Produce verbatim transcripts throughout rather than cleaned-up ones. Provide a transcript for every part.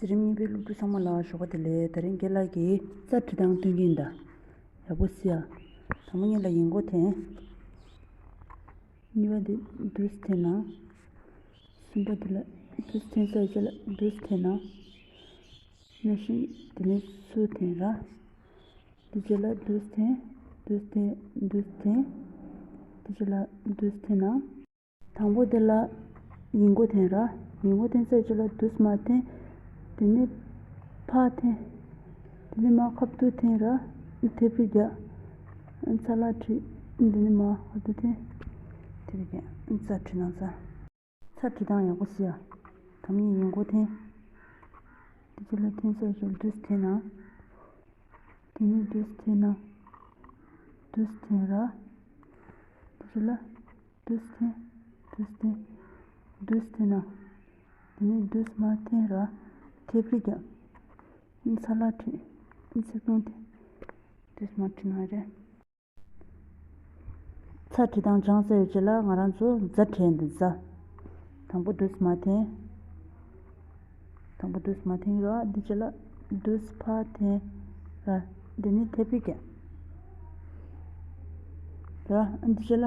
གཟི་རིམ་གཉིས་པའི་སློབ་ཕྲུག་ཚང་མ་ལ་ཞོགས་པ་བདེ་ལེགས། དེ་རིང་རྒན་ལགས་ཀྱིས་རྩ་འབྲི་སྟངས་སྟོན་གྱི་ཡིན་ད། ཡག་པོ་གཟིགས་ཨ། དང་པོ་ཉིད་ལ་ཡིག་མགོ་འཐེན། གཉིས་པ་འདི་འདུག་སེ་འཐེན་ན། གསུམ་པ་འདི་ལ་འདུག་སེ་འཐེན་ཚར་རྗེས་ལ་འདུག་སེ་འཐེན་ན། ནང་བཞིན་དེ་ནས་ཚུར་འཐེན་ར། འདི་རྗེས་ལ་འདུག་སེ་འཐེན། འདུག་སེ་འཐེན། འདུག་སེ་འཐེན། འདི་རྗེས་ལ་འདུག་སེ་འཐེན་ན། དང་པོ་དེ་ལ་ཡིག་མགོ་འཐེན་ར། ཡིག་མགོ་འཐེན་ཚར་རྗེས་ལ་འདུག་སེ་མར་འཐེན། དེ་ནས་ཕར་འཐེན། དེ་ནས་མར་ཁ་ཐུག་འཐེན་ར། མཐེ་བོ་རྒྱག་ཚ་ལ་ཁྲིད། དེ་ནས་མར་ཁ་ཐུག་འཐེན། མཐེ་བོ་རྒྱག་རྩ་བྲིས་ན་རྩ། རྩ་བྲིས་སྟངས་ཡག་པོ་གཟིགས་ཨ། དང་པོ་ཡིག་མགོ་འཐེན། དེ་རྗེས་ལ་འཐེན་ཚར་རྗེས་ལ་འདུག་སེ་འཐེན་ན། དེ་ནས་འདུག་སེ་འཐེན་ན། འདུག་སེ་འཐེན་ར། དེ་རྗེས་ལ་འདུག་སེ་འཐེན། འདུག་སེ་འཐེན། འདུག་སེ་འཐེན་ན། དེ་ནས་འདུག་སེ་མར་འཐེན་ར། མཐེ་བོ་རྒྱག་ཚ་ལ་ཁྲིད། ཚིག་ཐུང་འཐེན། འདུག་སེ་མར་བྲིས་ན་རེད། རྩ་བྲིས་སྟངས་སྦྱངས་ཚར་བའི་རྗེས་ལ་ང་རང་ཚོ་རྩ་བྲིས་འདི་རྩ། དང་པོ་འདུག་སེ་མར་འཐེན། དང་པོ་འདུག་སེ་མར་འཐེན་ར། འདི་རྗེས་ལ་འདུག་སེ་ཕར་འཐེན་ར། འདི་ནས་མཐེ་བོ་རྒྱག་ར། འདི་རྗེས་ལ་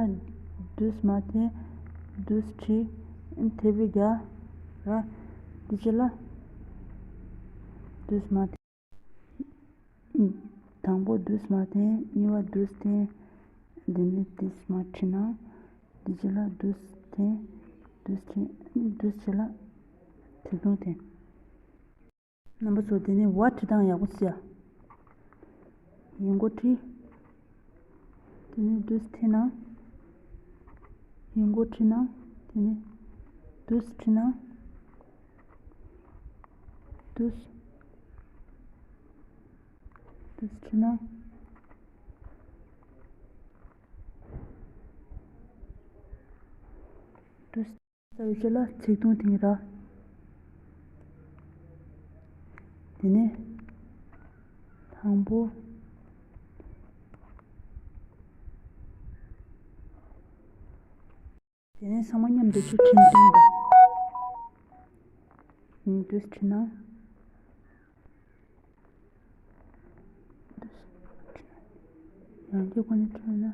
འདུག་སེ་མར་འཐེན། འདུག་སེ་ཁྲིད། མཐེ་བོ་རྒྱག་ར། འདི་རྗེས་ལ་འདུག་སེ་མར་འཐེན། དང་པོ་འདུག་སེ་མར་འཐེན། གཉིས་པ་འདུག་སེ་འཐེན། འདི་ནས་འདུག་སེ་མར་ཁྲིད་ན། འདི་རྗེས་ལ་འདུག་སེ་འཐེན། འདུག་སེ་འཐེན། འདུག་སེ་རྗེས་ལ་ཚིག་ཐུང་འཐེན། རྣམ་པ་ཚོ་དེ་ནས་ཝ་བྲིས་སྟངས་ཡག་པོ་གཟིགས་ཨ། ཡིག་མགོ་བྲིས། དེ་ནས་འདུག་སེ་འཐེན་ན། ཡིག་མགོ་བྲིས་ན། དེ་ནས་འདུག་སེ་བྲིས་ན། འདུག་སེ། འདུག་སེ་བྲིས་ན། འདུག་སེ། རྩ་བའི་ཆེད་ལ་ཚིག་ཐུང་འཐེན་ར། དེ་ནས་དང་པོ། དེ་ནས་ཚང་མ་མཉམ་དུ་ཚུར་འཐེན་སྟངས་དང་། འདུག་སེ་བྲིས་ན། འདུག་སེ་བྲིས་ན། ཡང་བསྐྱར་ཁོ་ནས་བྲིས་ན།